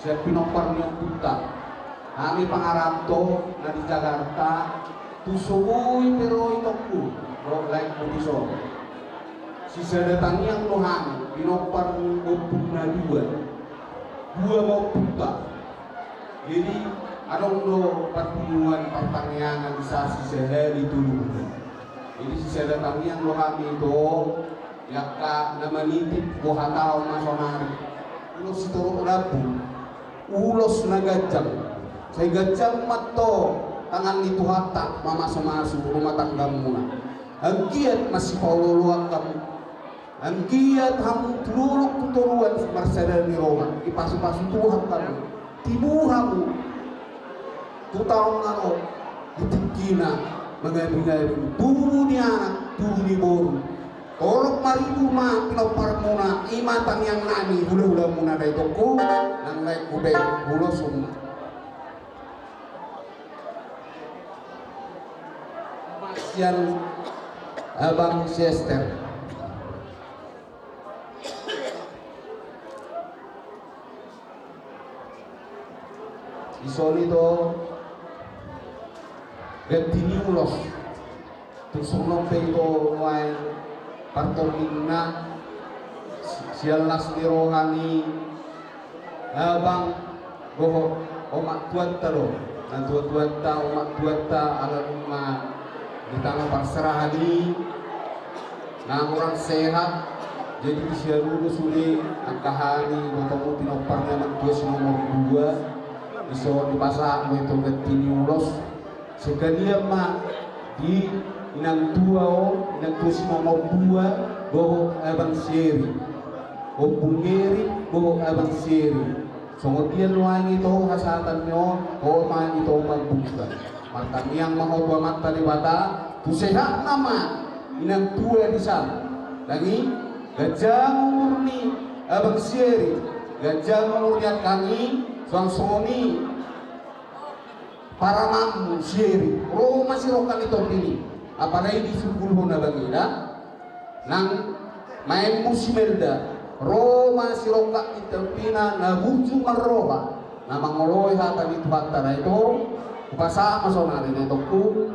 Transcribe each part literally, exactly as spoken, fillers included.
Sian pinompar ni ompunta, hami pangaranto na di Jakarta, tung so boi pe ro itongku dohot laengku dison. Sisada tangiang do hami, pinompar ni ompung na dua, dua ma ompunta. Jadi adong do parpunguan partangiangan di sasisada di tolu. Jadi sisada tangiang do hami ito, di angka na manitip, boha taon ma sonari. Ulos sitorop lambung, ulos na ganjang. Sai ganjang ma ito tangan ni Tuhanta mamasumasu rumah tanggamuna. Anggiat masipaolooloan hamu. Anggiat hamu tu dolok tu toruan marsada ni roha, dipasupasu Tuhan hamu. Tibu hamu tu taon na ro, di tingkina mangabingabi, tubu ni anak, tubu ni boru. Torop maribur ma pinomparmuna, i ma tangiangnami, hulahulamuna da itongku, nang laengku pe, ulos ma. Sian abang si Ester. Dison ito ganti ni ulos. Tung songon on pe ito nuaeng partordingna, sian las ni roha ni abang dohot omak tuanta do, na tuatuanta, omak tuanta, ala nunga di tano parserahan i, na hurang sehat. Jadi di sian ulos sude angka hami, botomu, pinompar ni anak tua si nomor dua, dison dipasahat ma ito ganti ni ulos. Sekalian ma di inang tua on, inang tua si nomor dua, dohot abang si Eri. Ompung Eri dohot abang si Eri. Songon dia nuaeng ito hasahatan ni on, ho ma ito mambuka. Martangiang ma ho tu Amanta Debata, tu sehatna ma inang tua dison. Dang i, ganjang umur ni abang si Eri, ganjang umur ni angkang i, suang songon i paranganmu si Eri, ro ma sirongkap ni tombina, apalagi disungkun hona bangina, nang maenmu si Melda, ro ma sirongkap ni tombina na burju marroha, na mangoloi hata ni Tuhanta da ito, hupasahat ma sonari da itongku.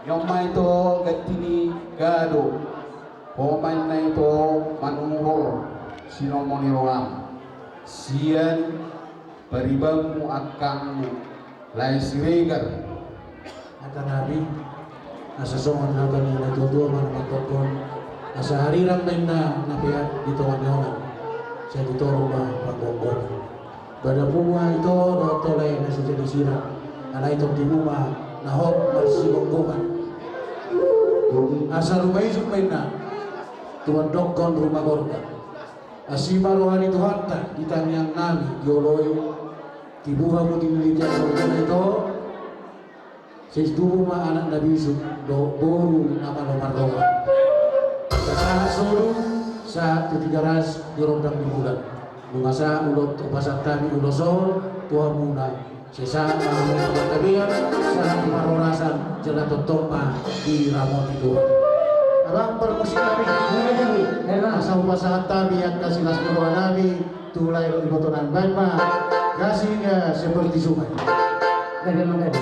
Nion ma ito ganti ni gado, ho ma inna ito manuhor sinomo ni roham, sian paribanmu angkangmu lae Siregar. Hata nami, asa songon hata ni natuatua ma na mandokkon, asa harirang ma inna na peak di tonga ni onan, sai di toru ma panggonggoman. Badanmu ma ito dohot tole na so jadi sirang, alai tondimuna ma na hot marsigomgoman. Asa ruma ijuk ma inna tu mandokkon ruma gorga. Asi ma roha ni Tuhanta di tangiangnami dioloi, tibu hamu di lilitan gorga na ito. Sai tubu ma anak na bisuk dohot boru na malo marroha. Sahat solu, sahat tu Tigaras di rondang ni bulan. Nunga sahat ulos hupasahat hami ulos on tu hamuna. Sai sahat ma hamu martabean, sahat tu parhorasan, jala tongtong ma diramoti Tuhan. Abang parmusik nami, asa hupasahat hami angka silas ni roha nami, tu lae dohot iboto nami, baen ma gasingnya seperti sungai. Gabe manggabe.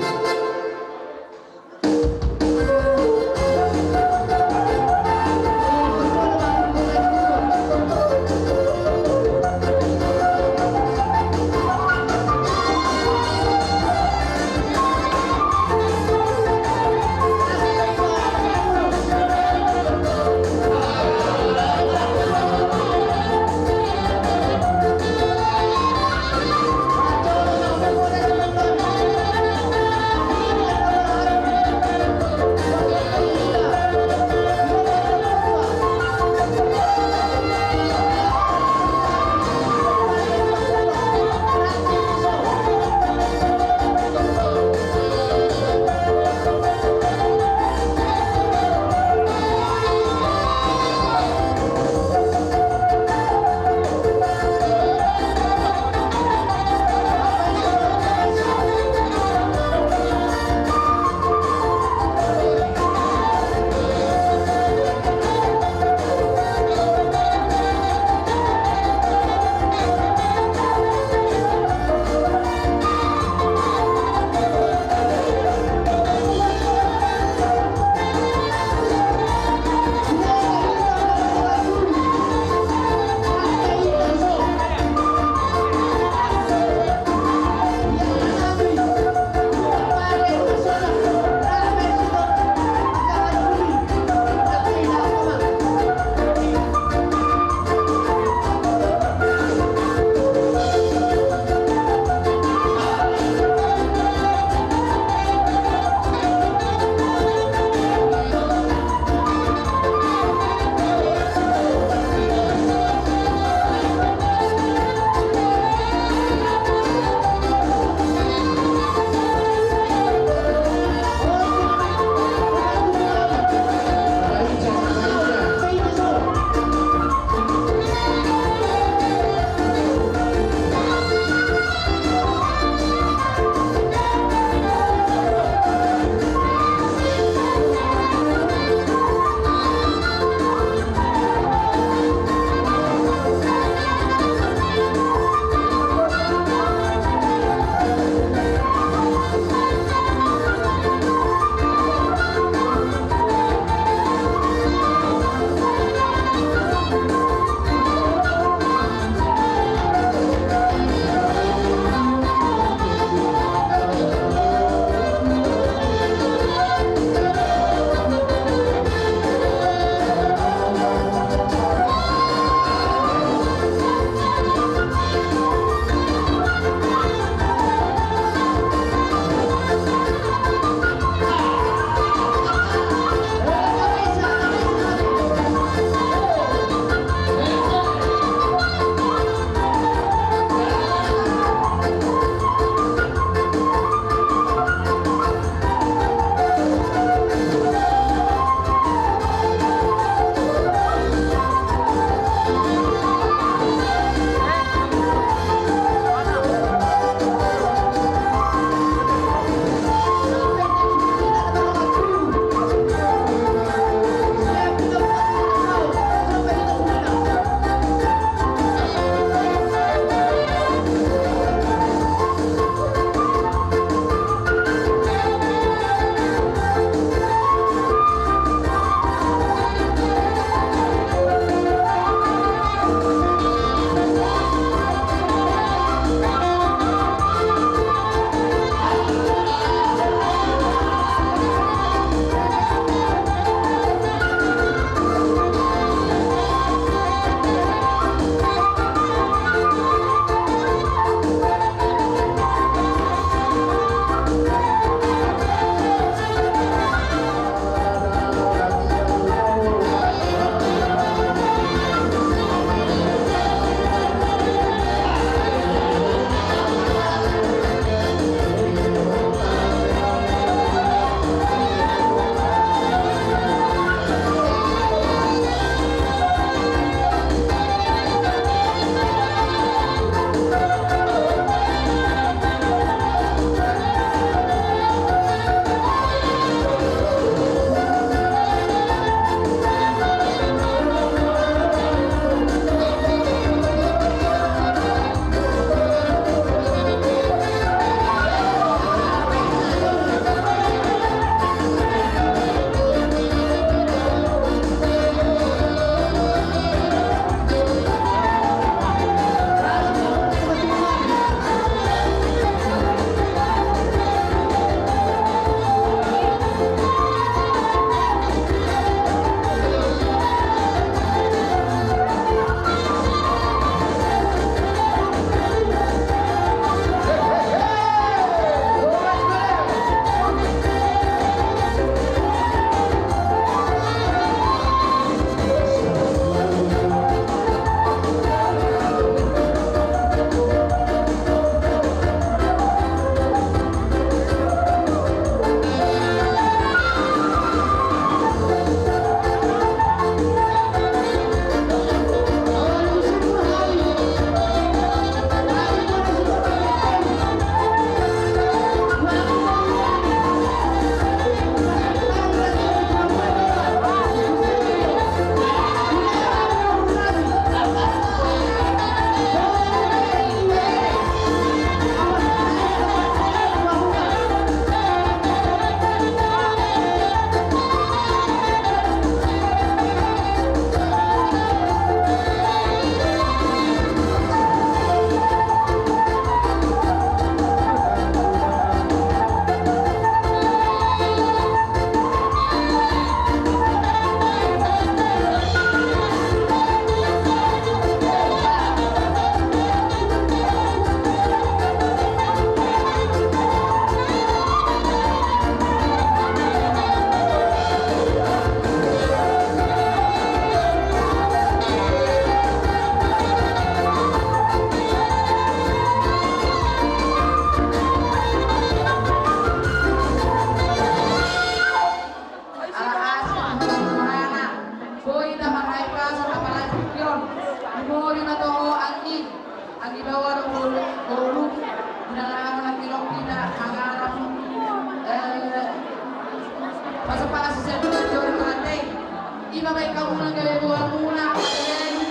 Baen hamuna gabe boa muna, gabe di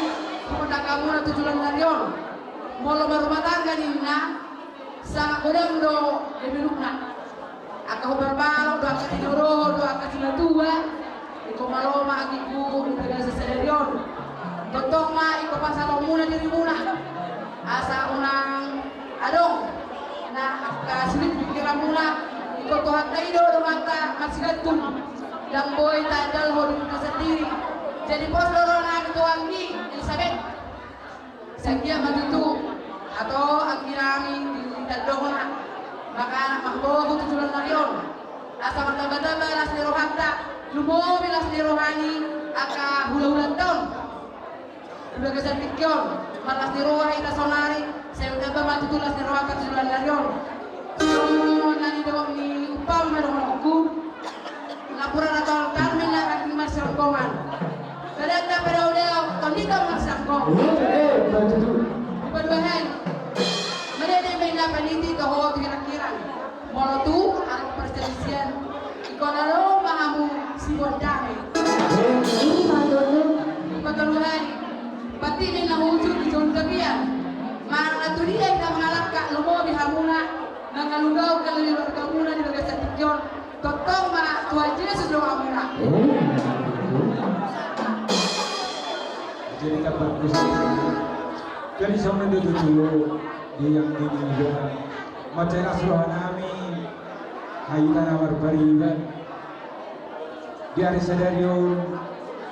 pondok hamuna tu joloan ni ari on. Molo marumah tangga ninna, sangat godang do gabe lukna. Angka hombar balok do, angka tinoro do, angka simatua. Ingkon malo ma anggingku di bagasan sadari on. Tongtong ma ingkon pasahaton muna dirimuna. Asa unang adong na angka sulit pikiranmuna. Ingkon Tuhanta i do dongan ta marsigantung. Ndang boi taandalhon dirinta sandiri. Jadi pos do rohanami tu anggi Elisabet. Sai anggiat ma tutu, atau anggi nami di tandokna, mangkanak mangboru tu joloan ni ari on. Asa martambatamba las ni rohanta, lumobi las ni roha ni angka hulahulanta on. Di bagasan tingki on, marlas ni roha hita saonari, sai martamba ma tutu las ni rohanta tu joloan ni ari on. Songon na nidok ni umpama ma dohononku. Napuran atau tarmin na ranting marsiangkongan. Badan na padao-dao, tondinta marsiangkong. Iya, eh, betul. Dipaduahali. Mada dei ma inna paniti toho tu hirang-hirang. Molo tu adong parsalisian, ingkon adong ma hamu siboan dame. Iya, betul. Dipatoluhali. Pati ma inna hujur di jonda biar. Manang na tudia hita mangalangka, lumobi hamuna mangalugahon keluargamuna di bagasan tingki on. Tongtong ma Tuhan Jesus do hamuna. Jadi kabar kusuk. Jadi songon i do tutu di yang ini juga. Mansai las rohanami, hita na marpariban. Di ari sadari on,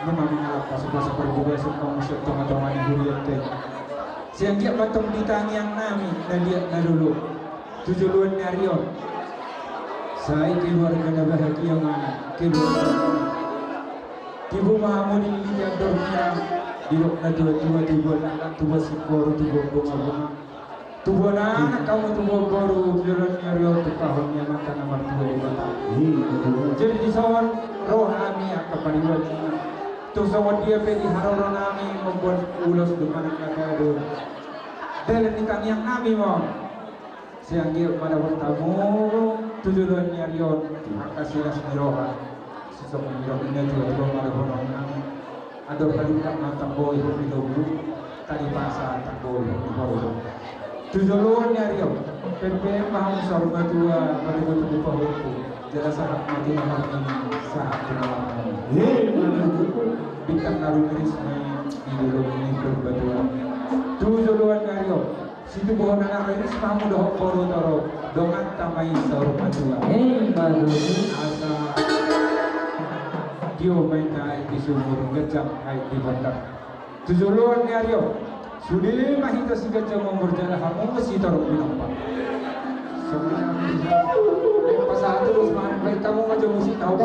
nunga mangalap pasu-pasu parbubasan hamu sian tonga-tonga ni hurianta i. Sai anggiat ma tong di tangiang nami na liat na lolo tu joloan ni ari on. Sai keluarga na bahagia ma keluarga. Tibu ma hamu dililiti andor nira, didok na tua-tua, tubuan anak, tubuan singkoru, tubuan bonga-bonga. Tubuan anak hamu, tubuan boru, di joloan ni ari on tumpahon ni Amanta na martua Debata. Jadi dison rohanami angka pariban, tung songon dia pe di haroro nami mamboan ulos dohot manang na tabo, dalan ni tangiang nami ma on. Sai anggiat ma dapot hamu tu joloan ni ari on angka silas ni roha. Sisongon i do inna tua-tua ma dohononnami. Andor halumpang ma tanggoihon ni lombu, tali pasa tanggoihon ni horbo. Tu joloan ni ari on, pempe ma hamu saur matua, patubu-tubu pahompu, jala sahat ma tu na marnini, sahat tu na marnono. Bintang na rumiris ma i di dolok ni Purbatua. Tu joloan ni ari on, situbuhon anak riris ma hamu dohot boru torop, donganta ma i saur matua. Emma tutu. Asa tio ma inna aek di sumur, ganjang aek di gondang. Tu joloan ni ari on, sude ma hita siganjang umur jala hamu sitorop pinompar. Songon i ma. Pasahat ulos ma, baen hamu ma jo musik, tahu.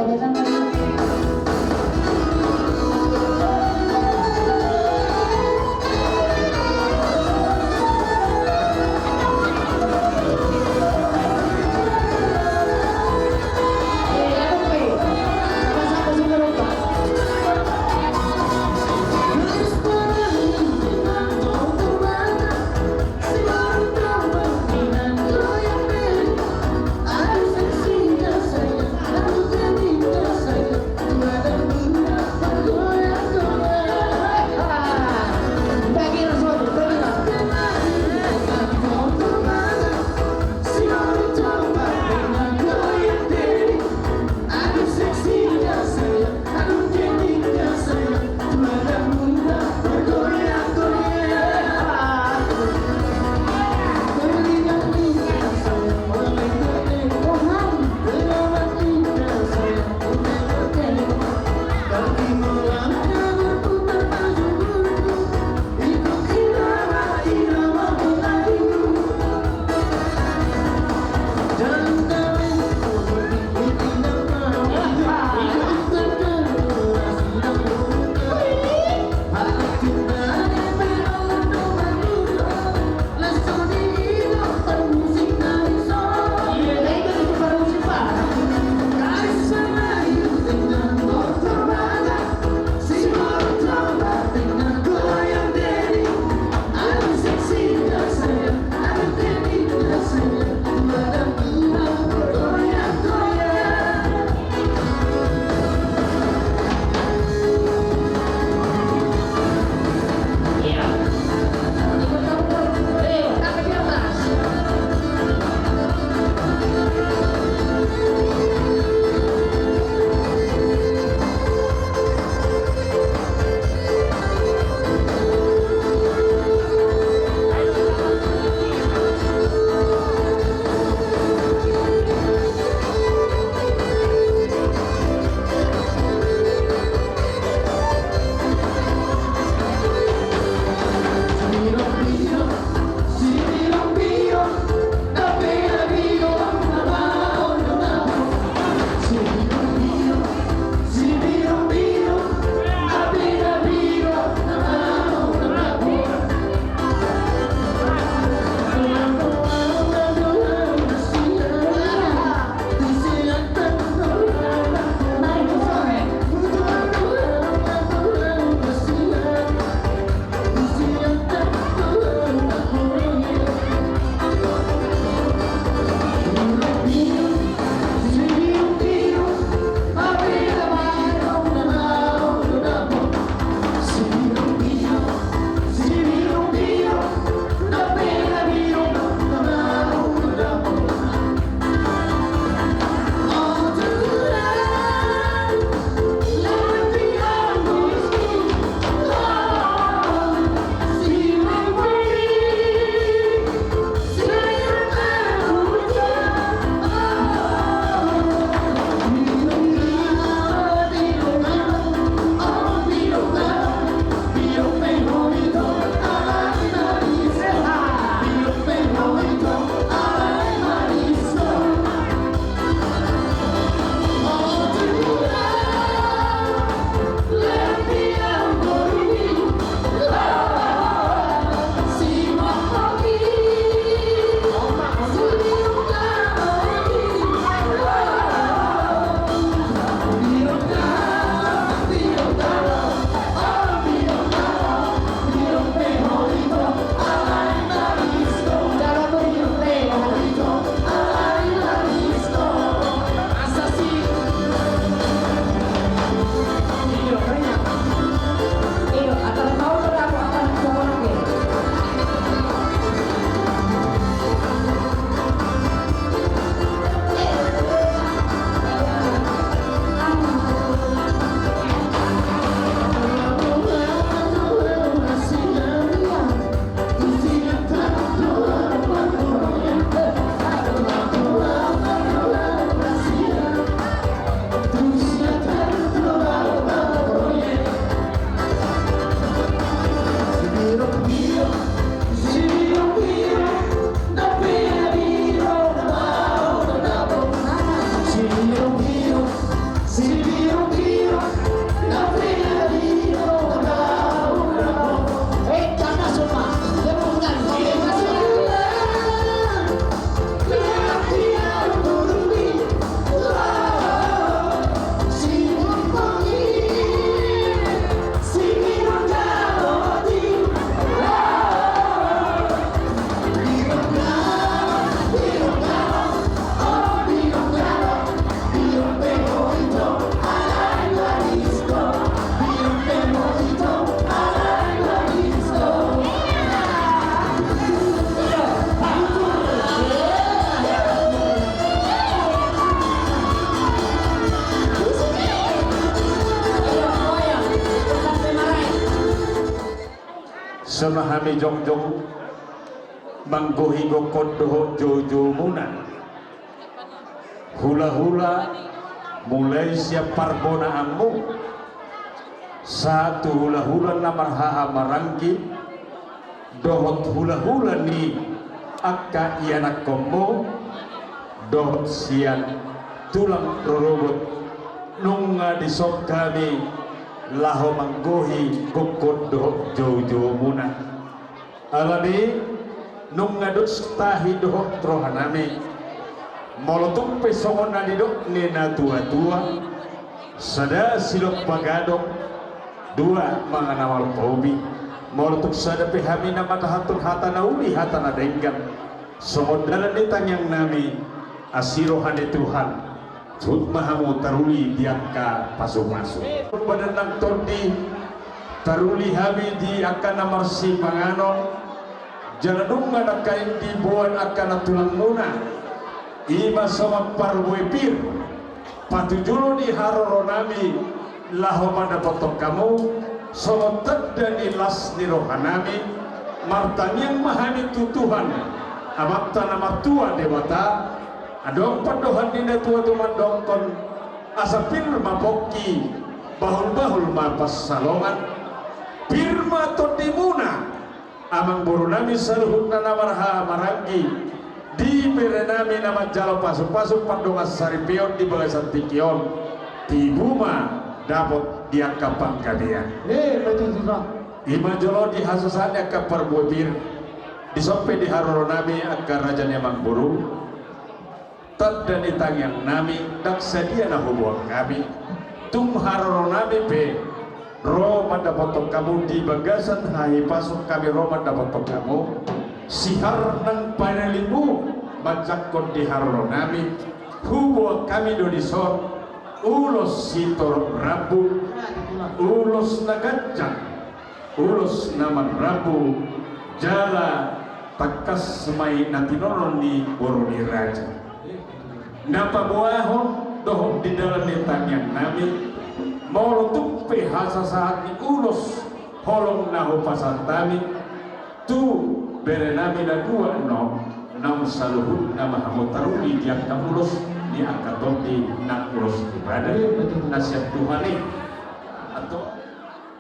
Songon hami jongjong manggohi gokhon dohot joujoumuna. Hulahula mulai sian parbonaanmu sahat tu hulahula na marhahamaranggi, dohot hulahula ni angka ianakkonmu, dohot sian tulang rorobot, nunga dison hami laho manggohi gokhon dohot joujoumuna. Alani nunga dos tahi dohot rohanami. Molo tung pe songon na nidok ni natuatua, sada sidok pagadong, dua mangan na malo paubi. Molo tung sada pe hami na mandahathon hata na uli, hata na denggan, songon dalan ni tangiangnami, asi roha ni Tuhan, huhut ma hamu taruli di angka pasupasu. Badan nang tondi, taruli hami di angka na marsipanganon, jala nunga nangkaning diboan angka na tulangmuna, i ma songon parbue pir, patujolo ni haroronami laho mandapothon hamu, songon tanda ni las ni rohanami, martangiang ma hami tu Tuhan, Amanta na martua Debata, adong pandohan ni natuatua mandokhon, asa pir ma pongki, bahulbahul ma pansalongan, pir ma tondimuna, amangborunami saluhutna na marhahamaranggi, di berenami na manjalo pasupasu pandongan saripeon di bagasan tingki on, tibu ma dapot di angka panggabean. Eh, betul juga. I ma jolo di hasasahat ni angka parbue pir, dison pe di haroronami angka raja ni amangboru, tanda ni tangiangnami, ndang sadia na huboan hami. Tung haroronami pe ro mandapothon hamu di bagasan hahipason, hami ro mandapothon hamu. Sihar nang panelingmu manjangkon di haroronami, huboan hami do dison ulos sitorop rambu, ulos na ganjang, ulos na marrambu, jala tangkas ma i na tinodohon ni boru ni raja. Na paboahon dohot di dalan ni tangiangnami, molo tung pe hasasahat ni ulos holong na hupasahat hami tu berenami na dua on, naung saluhutna ma hamu taruli di angka ulos ni angka tondi nang ulos ibadah na sian Tuhan i. Antong,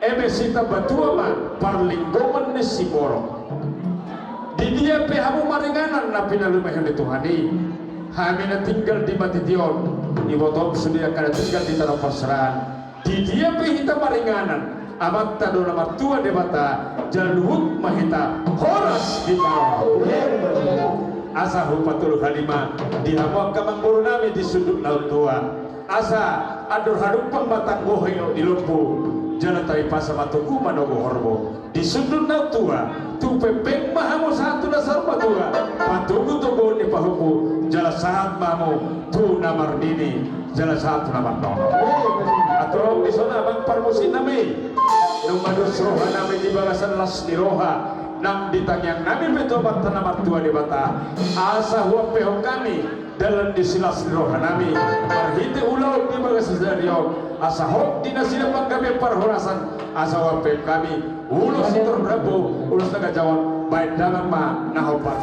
eme sitabatua ma parlinggoman ni siborok. Di dia pe hamu maringanan na pinalumehon ni Tuhan i, hami na tinggal di matiti on, ibotom sude angka na tinggal di tano parserahan. Di dia pe hita maringanan, Amanta do na martua Debata, jala luhut ma hita horas di parroha. Asa hupatolu hali ma di hamu angka amangborunami di sundut na tua. Asa andor hadumpang ma tanggohon ni lombu, jala taripasa ma togu manogu horbo. Di sundut na tua, tu pempeng ma hamu sahat tu na saur matua, patogu toguhon ni pahompu, jala sahat ma hamu tu na marnini, jala sahat tu na marnono. Antong dison amang parmusiknami, nunga dos rohanami di bagasan las ni roha, nang di tangiangnami pe tu Amanta na martua Debata, asa huampehon hami dalan ni silas ni rohanami, marhite ulaon di bagasan sadari on, asa hot di nasida panggabean parhorasan, asa huampehon hami ulos sitorop rambu, ulos na ganjang on, baen damang ma na hombar.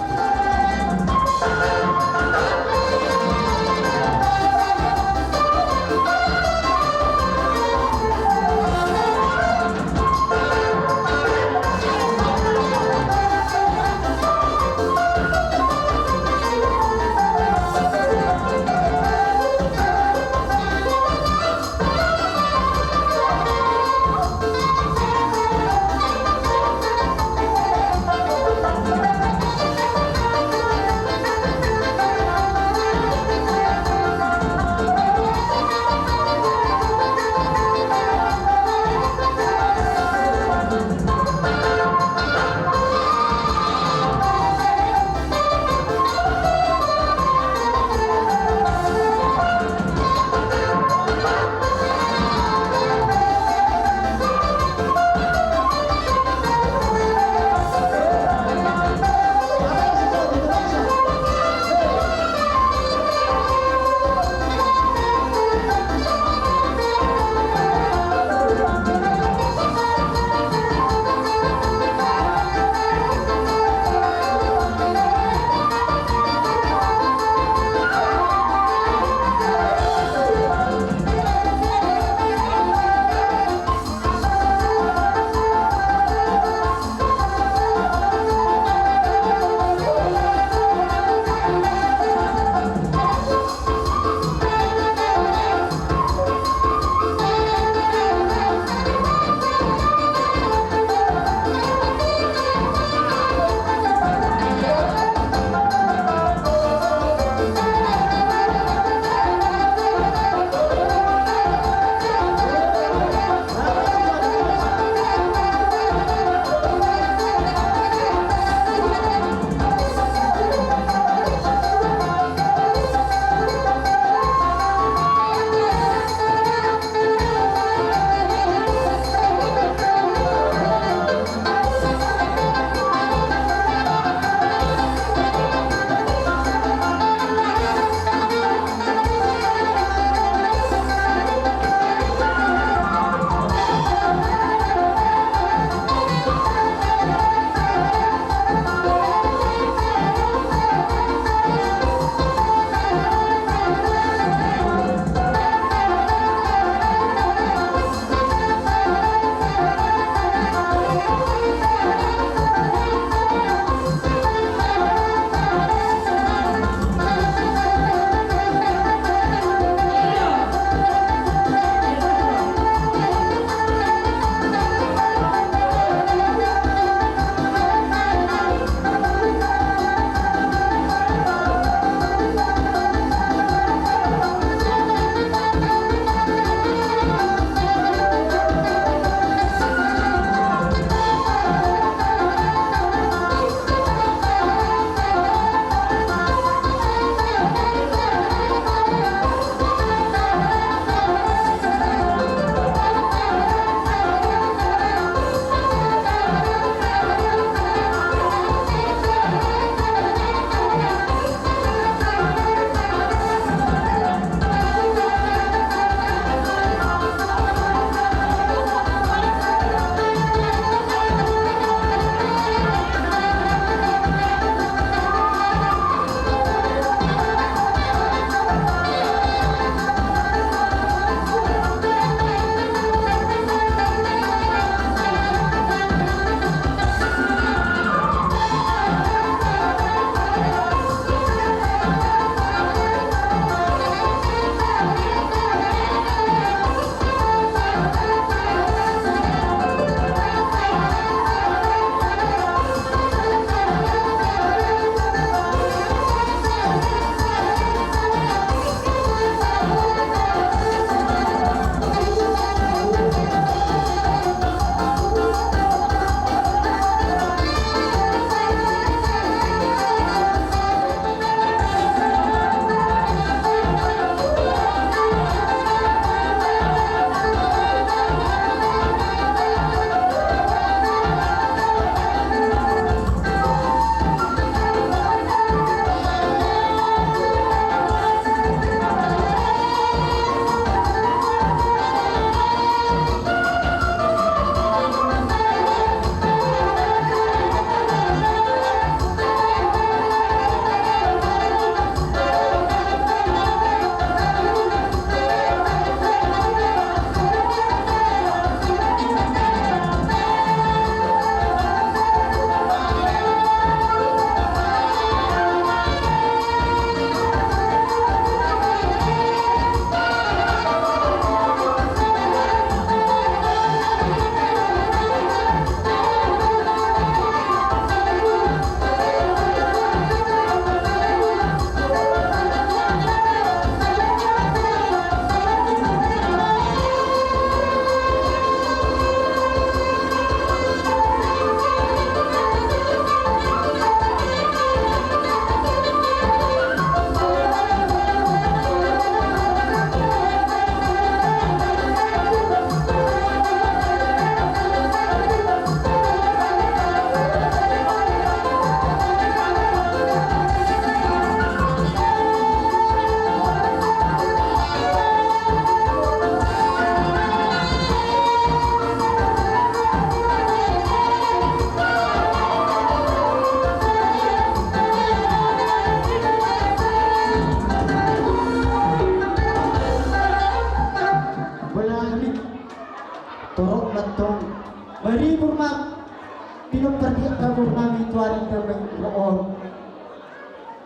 Pardiak hamu nami tu ari na mangihut on.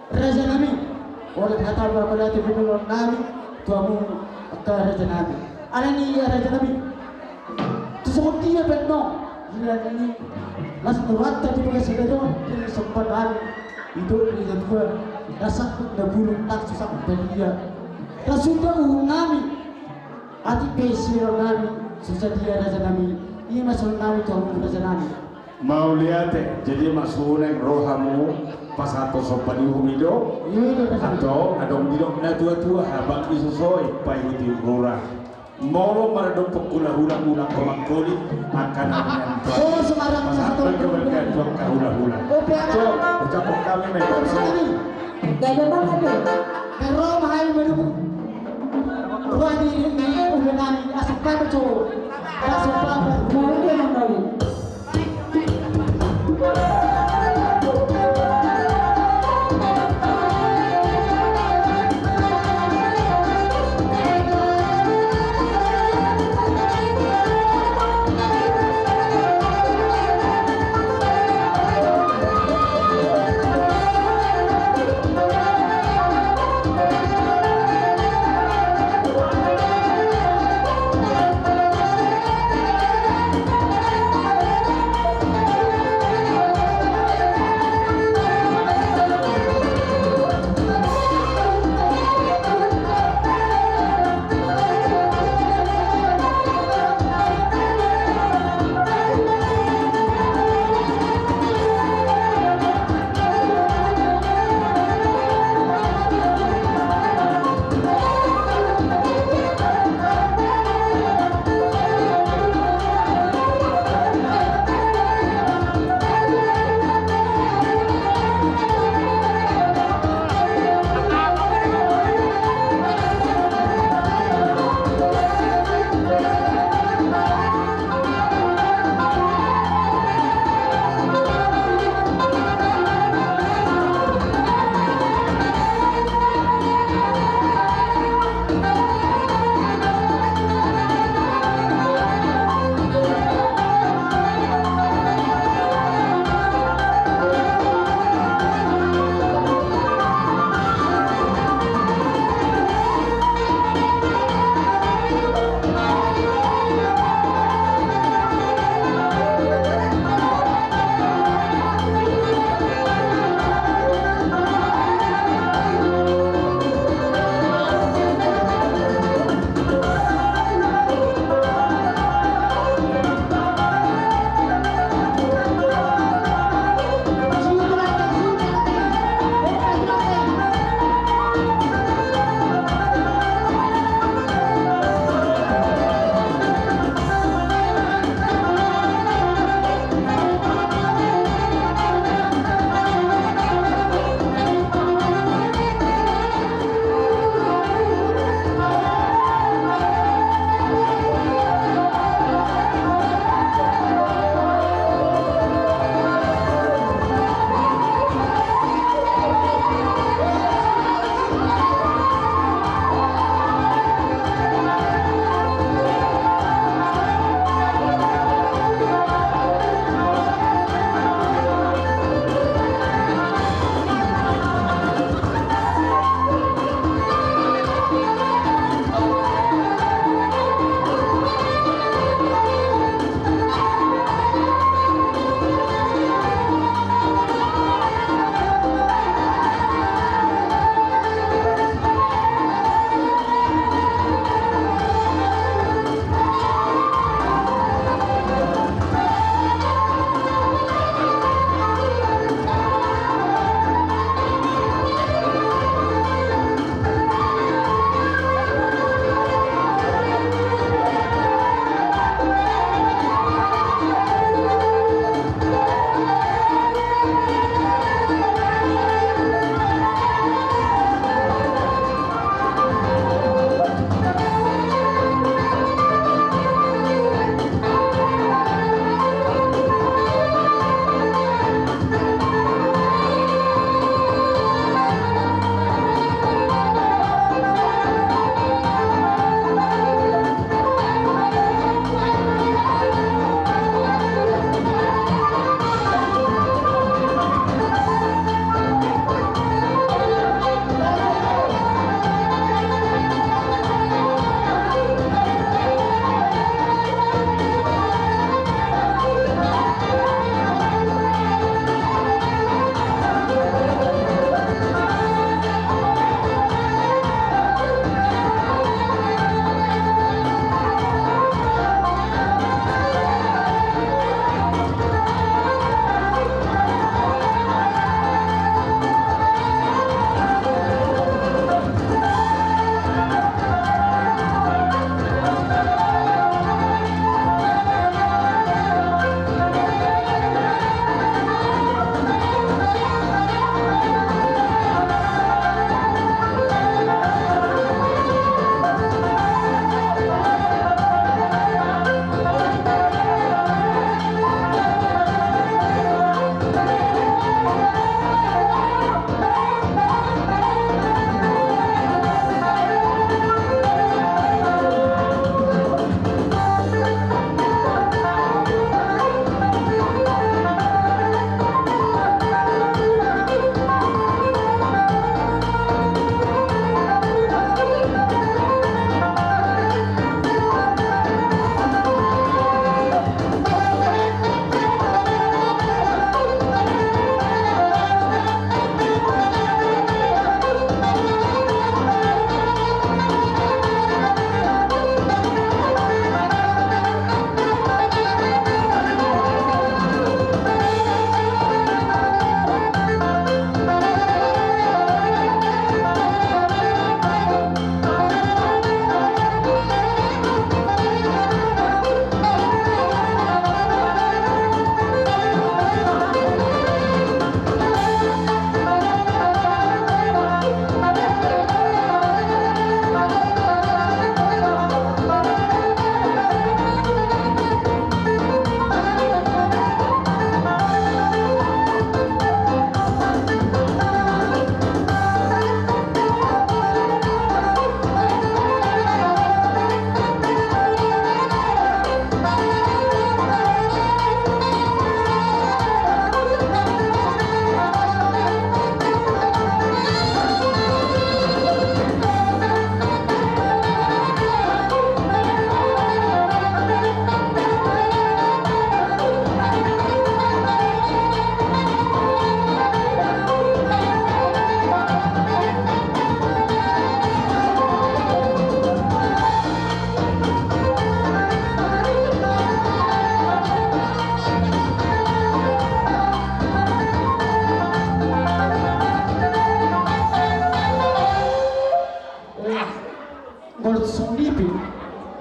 Raja nami, holan hata mauliate ma nami tu hamu angka raja nami. Alani i raja nami, tu songon dia pe annon, di na ni las na rohanta di bagasan sadari on, di na somba nami, i do di na tua, na sangkut na bulung, na so sangkut badia. Na suda uhum nami, atik pe siro nami, so sadia raja nami, i ma songon nami tu hamu raja nami. Mauliate, jadi ma suhut naeng ro hamu pasahathon somba ni uhum i do. Antong, adong didok na tua-tua, habang i so soe, paihuti rura. Molo maradophon hula-hula, unang ho mangkolit angka na nian. Pasahat ma tu angka hula-hula. Antong, ucapon hami ma i. Gak ada banget tuh. Ro ma hami maradophon. Roha ni, ni, ula nami, asa papaco. Asa papaco.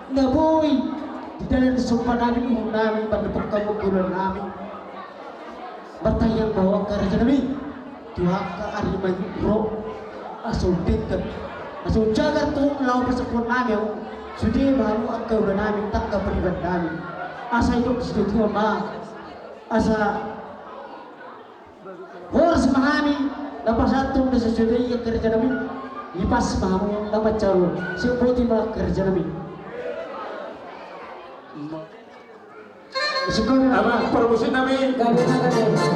Na boi di dalan somba nami, uhum nami, mandapot hamu keluarga nami. Martangiang ma hamu angka raja nami tu angka ari na ro, asa undenggan, asa unjagar tu laho pasampulon nami hamu. Sude ma hamu angka ula nami, tangga pariban nami. Asa idok situtu ma, asa horas ma hami na pasahathon na sasudena i angka raja nami. Ipas ma hamu na mansai ro, sai boti ma angka raja nami. Amang parmusik nami.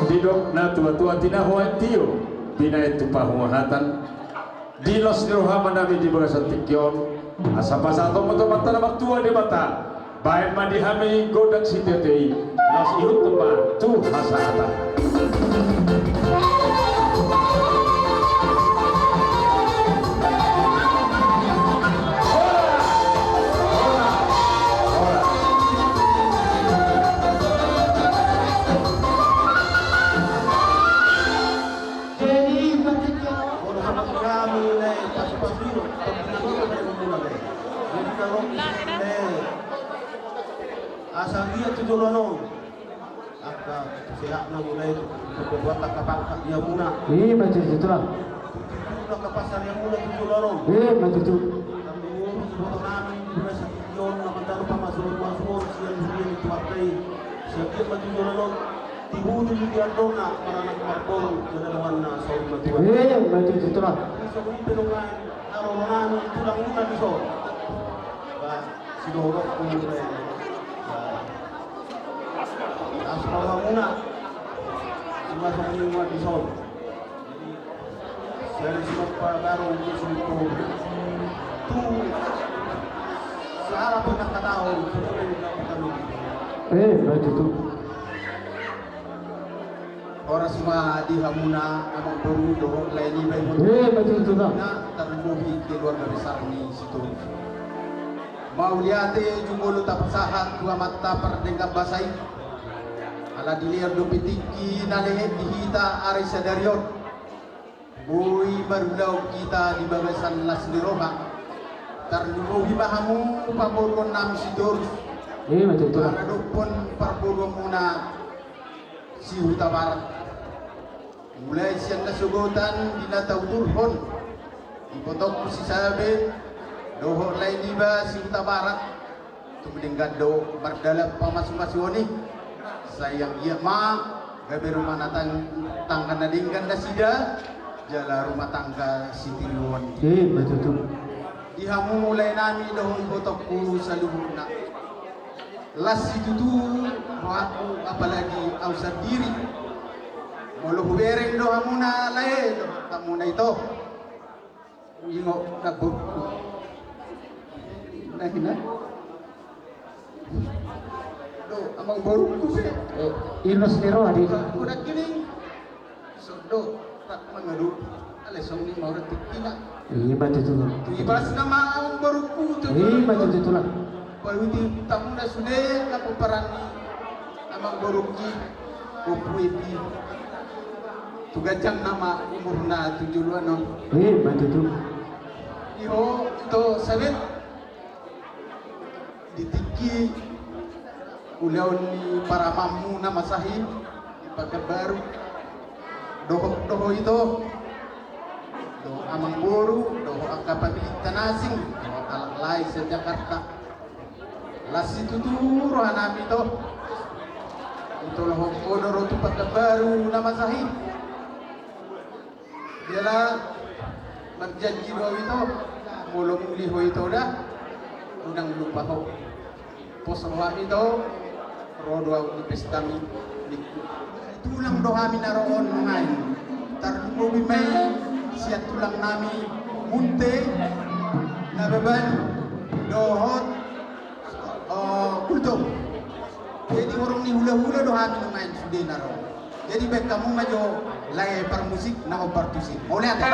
Didok na tuatua, tinahu aek tio, pinaet tu pahuahatan. Di las ni roha ma nami di bagasan tingki on, asa pasahaton ma tu Amanta na martua Debata, baen ma di hami gondang sitio-tio i, laos ihuthon ma tu hasahatan. Jadi, mati dia. Olo, sama kami, le, pasu-pasu, pasu-pasu, le. Jadi, kalau, le, asa dia tu joloan on. Angka sehat na mulai tu, tu buat angka pangkat dia muna. Ima tutu, tulang. Tutu angka pasar dia muna tu joloan on. Ima tutu. Kami ngurus boto nami, guna si Tion, na mandalo pamasuon-masuon, sian huria ni Tuanta i. Sian dia ma tu joloan on. Tibu tu dia dona, maranak marboru, jala dongan na saur matua. Ima tutu, tulang. Di saur i pe dongan, na ro nami, tulang muna di son. Ba, sidorok muna. Ba, Asma hamuna. Ima songon i ma di son. Jadi, seri sinompa baru di situ. Tu sahara pun nak katahu. Eh, baik itu. Horas ma di hamuna amang boru dohot lae niba i. Eh, baik itu, Bang. Na tarlumobi keluarga besar ni Sitorus. Mauliate jumolo tapasahat tu Amanta pardenggan basa i. Ala dilehon dope tingki na lehet di hita ari sadari on. Boi marulaon hita di bagasan las ni roha. Tarlumobi ma hamu parboruon nami Sitorus. Ima tutu. Maradophon parboruonmuna si Hutabarat. Mulai sian nasogotan di na taudurhon, ibotongku si Sabet dohot lae niba si Hutabarat, tung denggan do mardalan pamasu-masuon i. Sai anggiat ma gabe rumah na tang-, tangga na denggan nasida, jala rumah tangga sitiruon. Ima tutu. Di hamu lae nami dohot ibotongku saluhutna. Las situtu rohangku, apalagi au sandiri. Molo hubereng do hamuna lae dohot hamuna ito. Ingot na borungku. Na hina. Do, amang borungku pe. Eh, ilos ni roha di. Udah gini. Sondo, tak mangadu, ale song ni maurat tikina. Ima tutu. Tu ibas nama amang borungku tu. Ima tutu, tulang. Paluti tamuna sude na pomparan ni amang borungki, Ompu Epi. Tu ganjang nama umurna tu joloan on. Ima tutu. Iho, ito Sabet. Di tingki ulaon ni paramanmu na masa i di Pakanbaru, dohot, dohot ito, dohot amang boru, dohot angka pamilita na asing, dohot halak lae sian Jakarta. Las situtu roha nami ito. Ito, dohot ho do ro tu Pakanbaru na masa i. Jala marjanji do au ito, molo muli ho ito da, unang lupa ho. Pos roham ito, ro do au di pestami, ningku. Tulang do hami na ro on nuaeng. Tarlumobi ma i sian tulang nami Munte, Nababan, dohot, eh, Gultom. Jadi horong ni hulahula do hami nuaeng sude na ro. Jadi baen hamu ma jo lae parmusik na hombar tusi. Mauliate.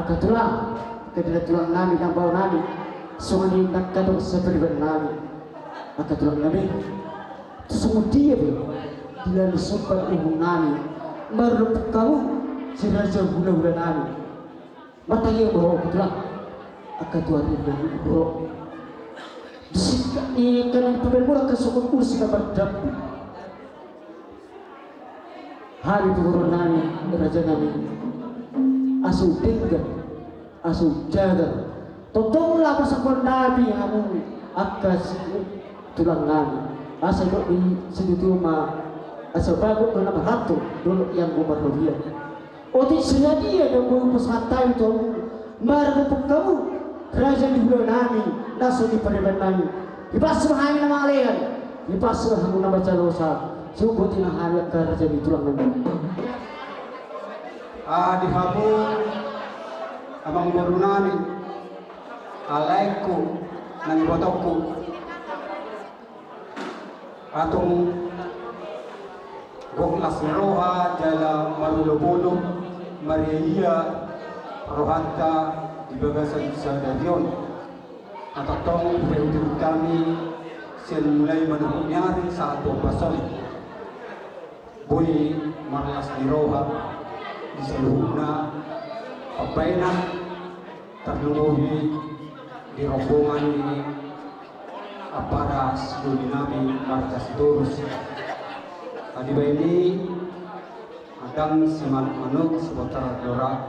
Angka tulang, angka tulang nami, nang bao nami, songon i nang angka dongan sapariban nami. Angka tulang nami, tu songon dia pe, di lani somba uhum nami, mardophon hamu, si raja hulahula nami. Martangiang ma ho angka tulang, angka tulang nami, ro. Di singkat ni angka na pabaen muna angka songon ulos na mardambu. Hami tu boru nami, raja nami, asa denggan, asa jagar. Tongtong laho pasahat nami hamu angka si tulang nami. Asa dok di situ ma asa bagot do na marhalto, dolok ianggo marrobian. Otik sadia do boi pasahat hami tu hamu, mardophon hamu, raja ni hula nami, na so di pariban nami. Dipasu ma hami na mangalean, dipasu ma hamu na manjalosa, suhut botima hami angka raja ni tulang nami. Ah, di hamu, amang boru nami, ah, laengku, nang ibotongku. Antong gok las ni roha jala marolopolop, mariaia rohanta di bagasan sadari on. Antong tong paihutihut hami sian mulai manungkun ni ari sahat tu ombas on. Boi marlas ni roha di saluhutna pambaenan, tarlumobi di rombongan ni ampara sidoli nami marga Sitorus. Di baen i, ndang simanuk-manuk, sibontar andora,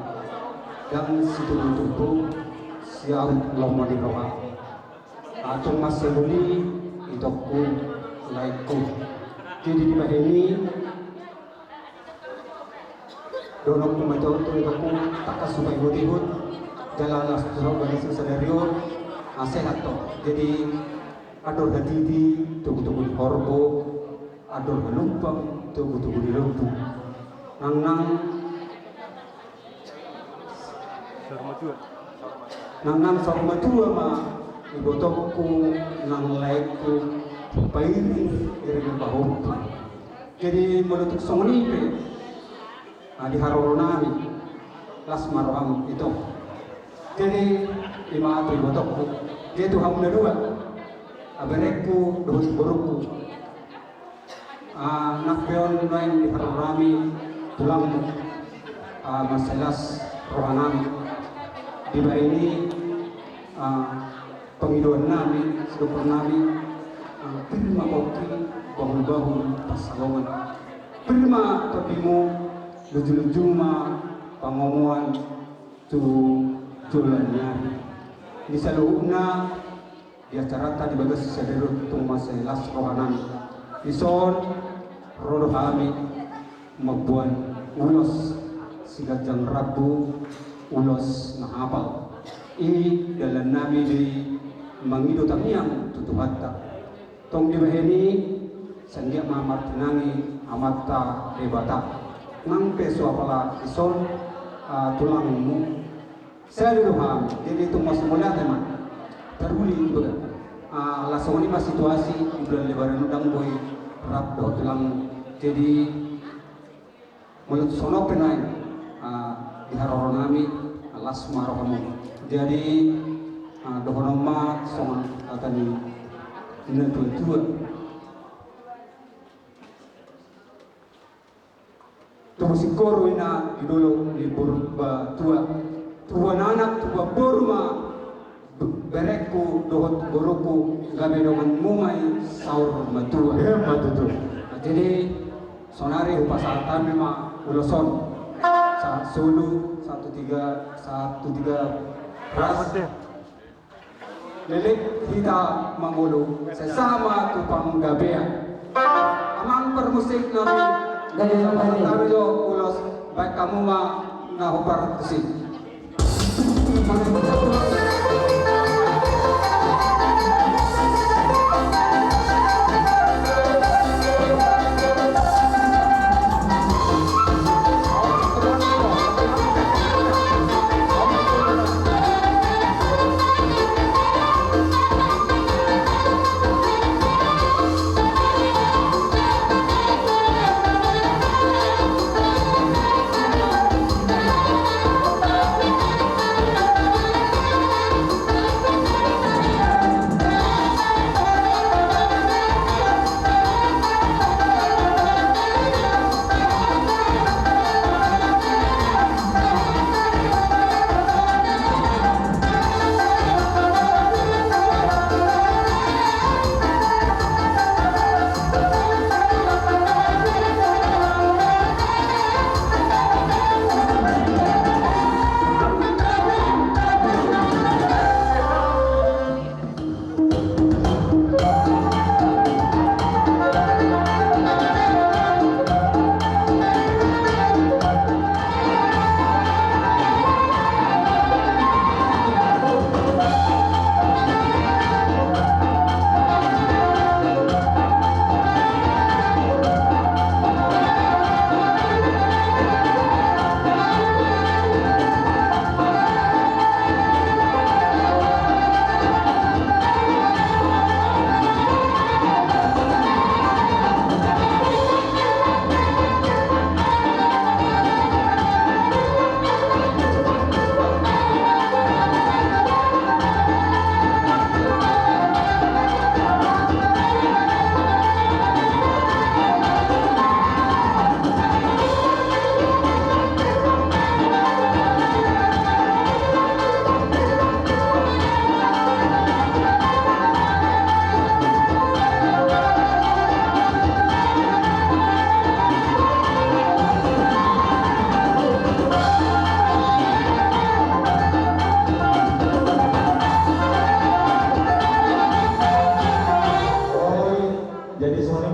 ndang situbu-tubu, siaut lomo ni roha. Antong ma songon i, itongku, laengku. Jadi di baen i, dohononku ma ito tu itongku, tangkas hupaihutihut, jala las tu bagasan sadari on, ah, sehat do. Jadi andor hatiti, togu-togu ni horbo, andor halumpang, togu-togu ni lombu. Nangnang Nangnang saur matua ma ibotongku, nang laengku, pairing-iring pahompu. Jadi molo tung songon i pe, ah, di haroro nami, las ma roham ito. Jadi i ma tu ibotongku, jadi tu hamu na dua, ah, berengku dohot borungku. Ah, nang pe on nuaeng di haroro nami tulangmu, ah, mansai las roha nami. Di baen i, ah, pangidoan nami, sidok nami, ah, pir ma pongki, bahul-bahul pansalongan. Pir ma tondimu, luju-luju ma pangomoan tu joloan ni ari. Di saluhutna, di acaranta di bagasan sadari on tung mansai las roha nami. Dison ro do hami mamboan ulos siganjang rambu, ulos na hapal. I dalan nami do i mangido tangiang tu Tuhanta. Tong di baen i, sai anggiat ma martinangi Amanta Debata. Nang pe so apala dison, ah, tulangmu. Sai do hami, jadi tung mansai mauliate ma. Taruli iba. Ah, las songon i ma situasi, di bulan Lebaran on ndang boi rap dohot tulang. Jadi molo songon on pe nuaeng, ah, di haroro nami, ah, las ma rohamu. Jadi, ah, dohonon ma songon hata ni natua-tua. Tubu singkoru ina di dolok ni Purbatua. Tubuan anak, tubuan boru ma be-, berengku dohot borungku, gabe donganmu ma i saur matua. Emma tutu. Nah, jadi sonari hupasahat hami ma ulos on. Sahat solu, satu tiga, satu tiga. Ras. Leleng hita mangolu, sai sahat ma tu panggabean. Amang parmusik nami, gabe, gabe. Hami jo ulos, baen hamu ma na hombar tusi.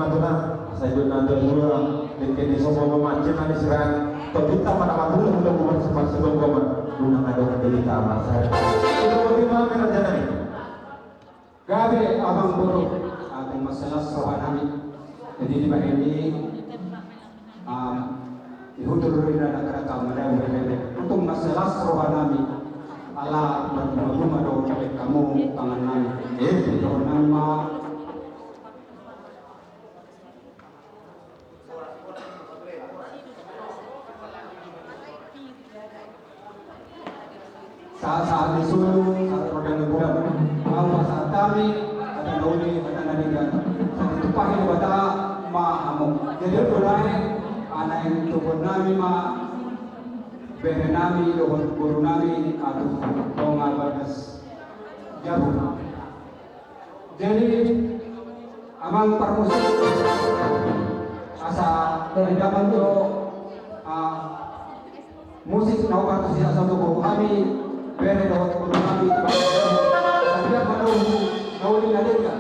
Asa ido na dua dua, dengke ni sopo mamancing na ni sirang, topita mana madula hula bubar sepas sebongkoman, nunang adong dita masa. Sudah bagi mami raja nami. Gabe amang boru, atung maselas roha nami. Jadi di bahen ni, ah, ihutur rinda na kada kamu ada yang berbeda. Atung maselas roha nami. Ala berbunga-bunga dong kamu tangan nami. Eh, dong nami ma. Sahat-sahat ni solu, sahat roda ni bulan. Au pasahat hami hata na uli, hata na denggan. Sai ditumpahi Debata ma hamu. Jadi, mulai, anak yang topot nami ma, bere nami, dohot boru nami, aduh, tonga bagas. Jabu. Jadi, amang parmusik, asa dari damang do, ah, musik na ubar tu si asa tubuh hami, bere dohot boru hami, setiap malam, na uli na denggan.